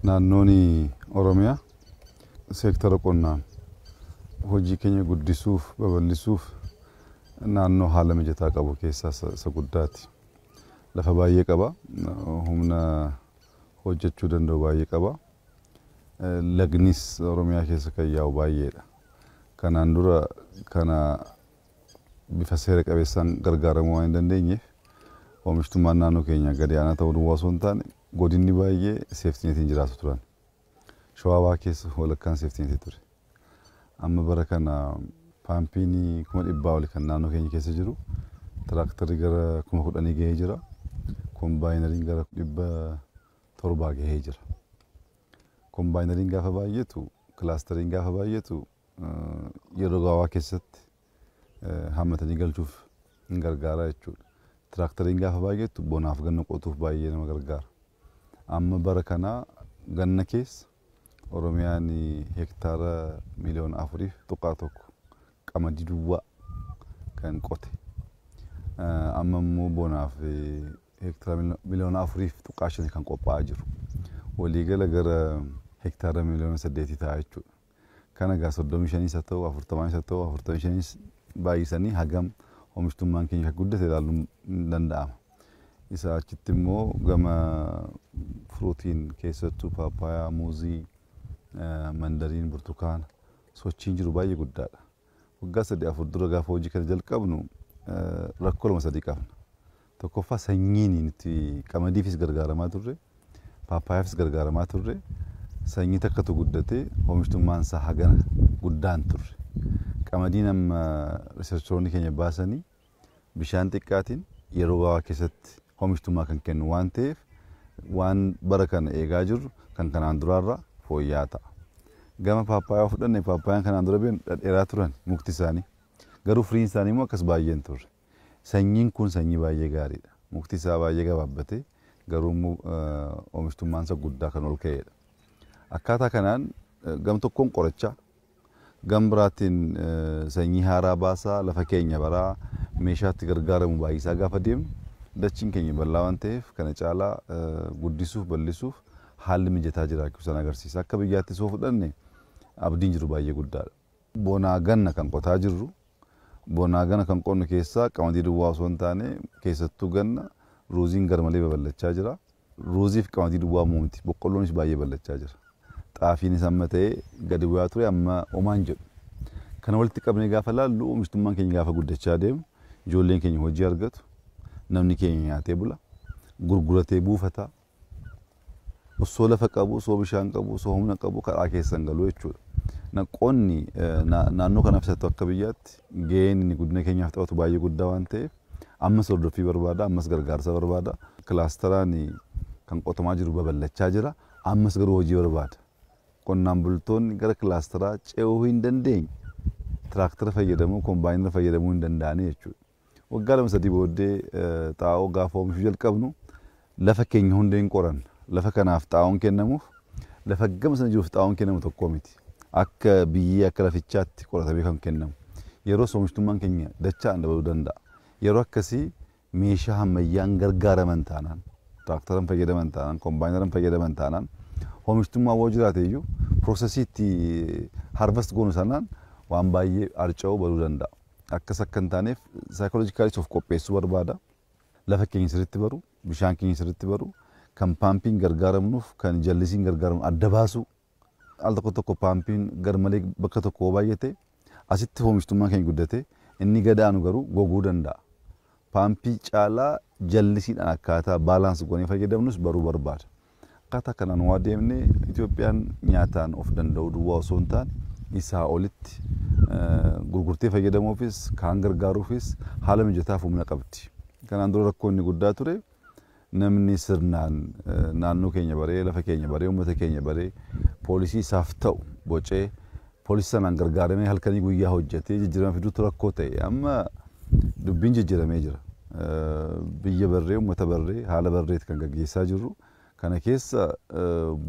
Naannoon Oromiyaa seektara qonnaan hojii keenya guddisuuf babal'isuuf naannoo haala mijataa qabu keessaa isa guddaati. Lafa baay'ee qaba. Humna hojjechuu danda'u baay'ee qaba. Lagnis Oromiyaa keessa kan yaa'u baay'eedha. Kanaan dura kana bifa seera qabeessaan gargaaramuu waan hin dandeenyeef oomishtummaan naannoo keenyaa gadi aanaa ta'uu duwwaa osoo hin taane godinni baay'ee seeftineetiin jiraatu turan. Shawaa Bahaa keessa walakkaan seeftineetii ture. Amma bara kana paampiin 100,000 oli kan naannoo keenya keessa jiru, tiraaktarri gara 10,000 gahee jira. Kombaayinariin gara 700 gahee jira. Kombaayinariin gaafa baay'atu, kilaastariin gaafa baay'atu yeroo gabaabaa keessatti hammatanii galchuuf hin gargaara jechuudha. Tiraakteriin gaafa baay'atu bonaaf ganna qotuuf baay'ee nama gargaara. Amma bara kana ganna keessa Oromiyaan hektaara 4.1 miliyoona qamadii duwwaa kan qote. Amma immoo bonaaf hektaara 4.5 miliyoona kan qophaa'aa jiru. Waliigala gara hektaara 8 miliyoona ta'a jechuudha. Kana egaa 35s haa ta'u, 40s haa ta'u, 45s baay'isanii hagam oomishtummaan keenya kan guddate ilaaluun ni danda'ama. Isa achitti immoo gama firuutiin keessattuu paappaayaa, muuzii, mandariin, burtukaana sochiin jiru baay'ee guddaadha. Waggaa 3 4 dura gaafa hojii kana jalqabnu rakkoo lama sadii qabna. Tokkoffaa, sanyiin nuti qamadiifis gargaaramaa turre, paappaayaafis gargaaramaa turre, sanyii takkatu guddatee oomishtummaan isaa hagana guddaan turre. Qamadiin amma researcheroonni keenya baasanii bishaan xiqqaatiin yeroo gabaabaa keessatti oomishtummaa kan kennu waan ta'eef, waan bara kana eegaa jirru kan kanaan duraarraa fooyya'aa ta'a. Gama paappaayaa fudhanne, paappaayyaan kanaan dura beeknu dhedheeraa turan mukti isaanii. Garuu firiin isaanii immoo akkas baay'ee hin turre. Sanyiin kun sanyii baay'ee gaariidha. Mukti isaa baay'ee gabaabbatee garuu immoo oomishtummaan isaa guddaa kan ol ka'edha. Akkaataa kanaan gam tokkoon qorachaa, gam biraatiin sanyii haaraa baasaa, lafa keenya baraa, meeshaatti gargaaramu baay'isaa gaafa deemnu, dachiin keenya bal'aa waan ta'eef kana caalaa guddisuuf bal'isuuf haalli mijataa jiraachuu sana agarsiisa. Akka biyyaattis yoo fudhanne abdiin jiru baay'ee guddaadha. Bonaa ganna kan qotaa jirru, bonaa ganna kan qonnu keessaa qamadii duwwaa osoo hin taane keessattuu ganna ruuziin garmalee babal'achaa jira. Ruuzii fi qamadii duwwaa miti, boqqolloonis baay'ee bal'achaa jira. Xaafiinis amma ta'ee gadi bu'aa ture, amma homaan jedhu. Kana walitti qabnee gaafa laallu, oomishtummaan keenya gaafa guddachaa deemu ijoolleen keenya hojii argatu, namni keenya nyaatee bula, gurguratee buufata. Osoo lafa qabu, osoo bishaan qabu, osoo humna qabu karaa keessan galu jechuudha. Qonni naannoo kanaaf isa akka biyyaatti gaheen inni guddina keenyaaf taphatu baay'ee guddaa waan ta'eef ammas hordoffii barbaada, ammas gargaarsa barbaada. Kilaasteraan kan qotamaa jiru babal'achaa jira, ammas garuu hojii barbaada. Qonnaan bultoonni gara kilaasteraa ce'uu hin dandeenye tiraaktara fayyadamuu, kombaayinara fayyadamuu hin danda'anii jechuudha. Waggaa 2 3 booddee xaa'oo gaafa oomishuu jalqabnu lafa keenya hunda hin qoranna. Lafa kanaaf xaa'oon kennamuuf lafa gama sana jiruuf xaa'oon kennamu tokko miti. Akka biyyee akka lafichaatti qoratamee kan kennamu. Yeroo oomishtummaan keenya dachaan dabaluu danda'a. Yeroo akkasii meeshaa ammayyaan gargaaraman taanaan, tiraaktaran fayyadaman taanaan, kombaayinaran fayyadaman taanaan, oomishtummaa yoo jiraate iyyuu processii itti harvest goonu sanaan waan baay'ee harca'uu baduu danda'a. Akkas akka hin taaneef psychologically of qopheessuu barbaada. Lafa keenya sirriitti baru, bishaan keenya sirriitti baru, kan paampiin gargaaramnuuf kan jallisiin gargaaramnu adda baasuu. Al tokko tokko paampiin garmalee bakka tokko yoo baay'ate asitti oomishtummaan keenya guddate inni gad aanu garuu goguu danda'a. Paampii caalaa jallisiidhaan akkaataa balance goonee fayyadamnus baruu barbaada. Akkaataa kanaan waa deemnee Itoophiyaan nyaataan of danda'uu duwwaa osoo hin taane isaa olitti gurgurtee fayyadamuufis kaan gargaaruufis haala mijataaf humna qabdi. Kanaan dura rakkoo inni guddaa ture namni sirnaan naannoo keenya baree, lafa keenya baree, uummata keenya baree, poolisii isaaf ta'u bocee, poolisii sanaan gargaaramee halkanii guyyaa hojjetee jijjiirama fiduutu rakkoo ta'e. Amma dubbiin jijjiiramee jira. Biyya barree, uummata barree, haala barreetti kan gaggeessaa jirru. Kana keessa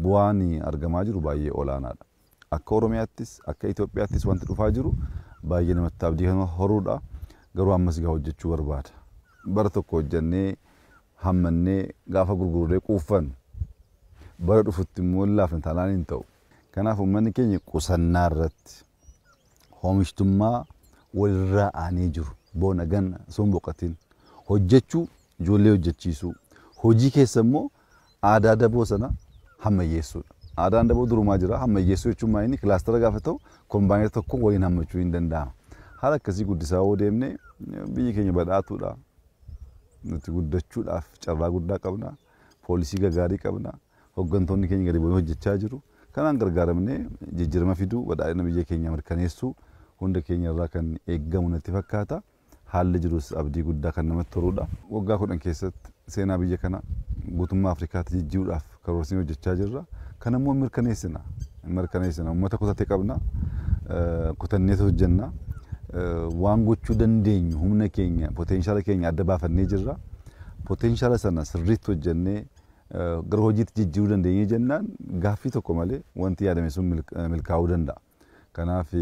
bu'aan argamaa jiru baay'ee olaanaadha. Akka Oromiyaattis akka Itoophiyaattis wanti dhufaa jiru baay'ee namatti abdii kan horuudha. Garuu ammas gaa hojjechuu barbaada. Bara tokko hojjennee hammannee gaafa gurgurree quuffannu Bara dhufutti immoo laafne taanaan hin ta'u. Kanaaf uummanni keenya qusannaa irratti oomishtummaa walirraa aanee jiru bona ganna osoo hin boqotin hojjechuu, ijoollee hojjechiisuu, hojii keessa immoo aadaa daboo sana hammayyeessuudha. Aadaan daboo durumaa jira. Hammayyeessuu jechuun maal inni kilaastara gaafa ta'u kombaayinii tokko waliin hammachuu hin danda'ama. Haala akkasii guddisaa yoo deemne biyyi keenya badhaatuudha. Nuti guddachuudhaaf carraa guddaa qabna. Poolisii gagaarii qabna. Hooggantoonni keenya gadi bu'anii hojjechaa jiru. Kanaan gargaaramnee jijjiirama fiduu, badhaadhina biyya keenyaa mirkaneessuu hunda keenya irraa kan eeggamu natti fakkaata. Haalli jirus abdii guddaa kan namatti toludha. Waggaa 10 keessatti seenaa biyya kana guutummaa Afrikaatti jijjiiruudhaaf karoorsinee hojjechaa jirra. Kan immoo mirkaneessina. Mirkaneessina. Uummata kutatee qabna. Kutanneetu hojjenna. Waan gochuu dandeenyu humna keenya, potenshaala keenya adda baafannee jirra. Potenshaala sana sirriitti hojjennee gara hojiitti jijjiiruu dandeenyee jennaan gaaffii tokko malee wanti yaadame sun milkaa'uu danda'a. Kanaaf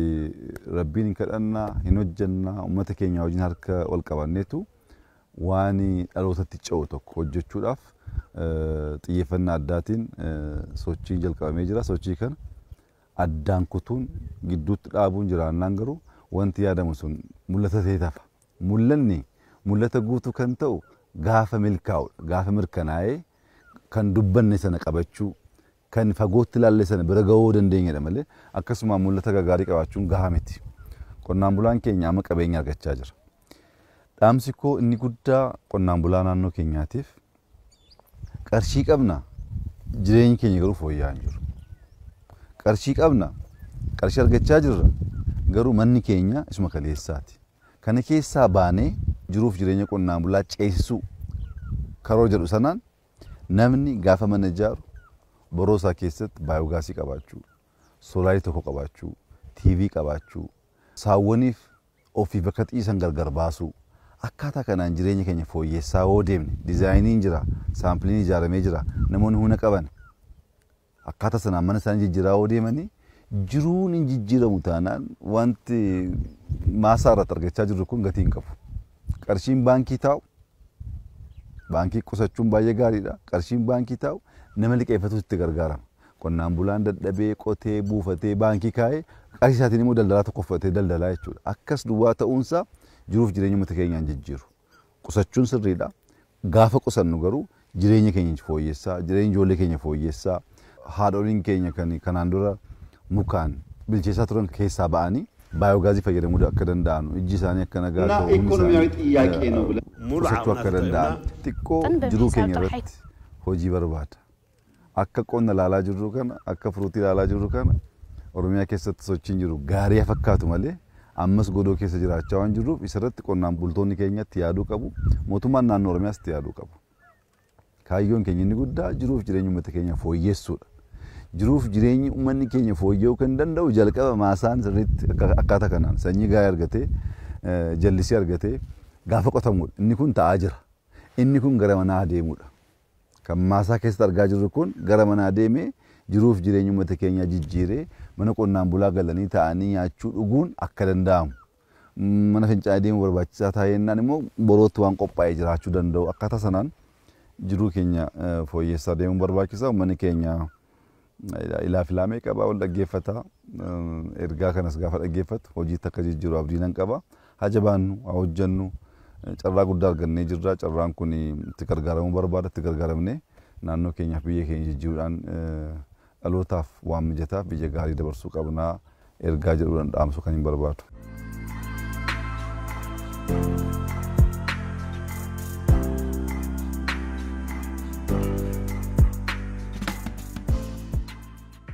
rabbiin hin kadhannaa, hin hojjennaa, uummata keenya wajjin harka wal qabanneetu waan dhalootatti ce'u tokko hojjechuudhaaf xiyyeeffannaa addaatiin sochiin jalqabamee jira. Sochii kana addaan kutuun gidduutti dhaabuun jiraannaan garuu wanti yaadamu sun mul'ata ta'ee tafa. Mul'anni mul'ata guutuu kan ta'u gaafa milkaa'udha. Gaafa mirkanaa'ee kan dubbanne sana qabachuu, kan fagootti ilaalle sana bira gahuu dandeenyedha malee akkasuma mul'ata gaarii qabaachuun gahaa miti. Qonnaan bulaan keenya amma qabeenya argachaa jira. Dhaamsi koo inni guddaa qonnaan bulaa naannoo keenyaatiif qarshii qabna, jireenyi keenya garuu fooyya'aa hin jiru. Qarshii qabna, qarshii argachaa jirra, garuu manni keenya isuma kaleessaati. Kana keessaa baanee jiruuf jireenya qonnaan bulaa ceesisuu karoora jedhu sanaan namni gaafa mana ijaaru boroo isaa keessatti baayogaasii qabaachuu, soolaarii tokko qabaachuu, tiivii qabaachuu, saawwaniif ofii bakka xiisan gargar baasuu, akkaataa kanaan jireenya keenya fooyyessaa yoo deemne dizaayiniin jira, saampiliin ijaaramee jira, namoonni humna qaban akkaataa sanaan mana isaanii jijjiiraa yoo deemanii jiruun hin jijjiiramu taanaan wanti maasaa irratti argachaa jirru kun gatii hin qabu. Qarshiin baankii taa'u, baankii qusachuun baay'ee gaariidha. Qarshiin baankii taa'u nama liqeeffatutu itti gargaarama. Qonnaan bulaan dadhabee qotee buufatee baankii kaa'ee qarshii isaatiin immoo daldalaa tokko uffatee daldalaa jechuudha. Akkas duwwaa ta'uunsaa jiruuf jireenya uummata keenyaan jijjiiru. Qusachuun sirriidha. Gaafa qusannu garuu jireenya keenya fooyyessaa, jireenya ijoollee keenya fooyyessaa, haadholiin keenya kan kanaan dura mukaan bilcheessaa turan keessaa ba'anii baayogaazii fayyadamuu akka danda'an, ijji isaanii akka nagaa ta'u, ኢኮኖሚያዊ ጥያቄ ነው ብለን qusachuu akka danda'an xiqqoo jiruu keenya irratti hojii barbaada. Akka qonna ilaalaa jirru kana, akka furuutii ilaalaa jirru kana Oromiyaa keessatti sochiin jiru gaarii fakkaatu malee ammas godoo keessa jiraachaa waan jirruuf isarratti qonnaan bultoonni keenya itti yaaduu qabu. Mootummaan naannoo Oromiyaas itti yaaduu qabu. Kaayyoon keenya inni guddaa jiruuf jireenya uummata keenya fooyyessuudha. Jiruuf jireenyi uummanni keenya fooyya'uu kan danda'u jalqaba maasaan sirriitti akkaataa kanaan sanyii gaarii argatee jallisii argatee gaafa qotamudha. Inni kun ta'aa jira. Inni kun gara manaa adeemudha. Kan maasaa keessatti argaa jirru kun gara manaa adeemee jiruuf jireenya uummata keenyaa jijjiiree mana qonnaan bulaa galanii taa'anii nyaachuu dhuguun akka danda'amu. Mana fincaa'ee deemuu barbaachisaa ta'ennaan immoo borootti waan qophaa'ee jiraachuu danda'u. Akkaataa sanaan jiruu keenya fooyyessaa deemuun barbaachisaa. Uummanni keenya ilaaf ilaamee qaba, wal dhaggeeffata. Ergaa kanas gaafa dhaggeeffatu hojiitti akka jijjiiru abdii nan qaba. Haa jabaannu, haa hojjennu. Carraa guddaa argannee jirra. Carraan kun itti gargaaramuu barbaada. Itti gargaaramnee naannoo keenyaaf biyya keenya jijjiiruudhaan dhalootaaf waan mijataaf biyya gaarii dabarsuu qabnaa ergaa jedhuudhaan dhaamsuu kan hin barbaadu.